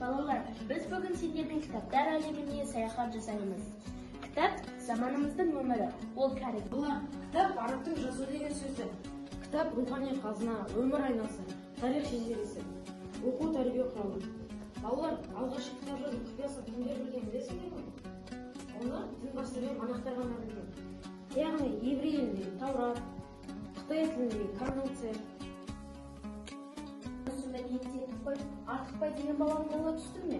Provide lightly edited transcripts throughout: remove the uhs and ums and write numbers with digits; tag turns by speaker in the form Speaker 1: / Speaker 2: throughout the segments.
Speaker 1: Балалар, біз бүгін сендердің кітаптар әлеміне саяхат жасаймыз. Кітап заманымыздың өмірі, ол кәрі.
Speaker 2: Балалар, кітап арабтың жазу деген сөзі. Кітап рухани қазына, өмір айнасы, тарих шежіресі, оқу тәрбие құралы. Балалар, алғашқы кітап жазу құпиясын кімдер білгенін білесіңдер ме? Оны дін бастығы мен монахтар ғана білген. Яғни еврей еліндегі Таурат, қытай тіліндегі Конфуция.
Speaker 1: Сонда не етіп қойып, Артықбай деген баланың қолына түстім ме?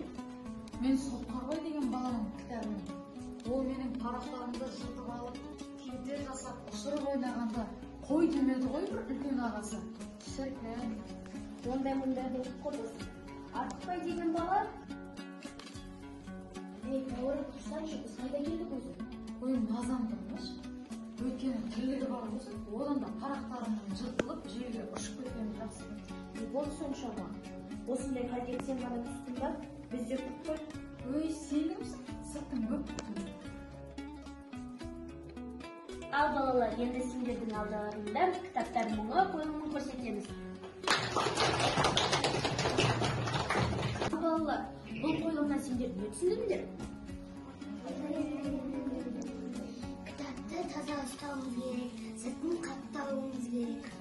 Speaker 3: Мен Сотқарбай деген баланың кітабын. Ол менің парақтарымды жыртып алып, кемтер жасап, ұшырып ойнағанда қой демеді ғой бір үлкен ағасы. Шіркін.
Speaker 1: Ондай мұндайды оқып қой. Артықбай деген бала. Ей, бауырым, тұрсаңшы, біз қайда келдік өзі?
Speaker 3: Ой, мазамды алмашы. Өйткені тірлігі бар болса, одан да парақтарымның жыртылып, желге ұшып кеткені жақсы.
Speaker 1: Не болды соншама? Осындай халге сен ғана түстің ба? Біз де күтіп қой.
Speaker 3: Өй, сен кімсің? Сыртың өп.
Speaker 1: Ал балалар, енді сендердің алдарыңда кітаптар мұңы қойылымын көрсетеміз. Ал балалар, бұл қойылымнан сендер не түсіндіңдер?
Speaker 4: Кітапты таза ұстауымыз керек, сыртын қаптауымыз керек.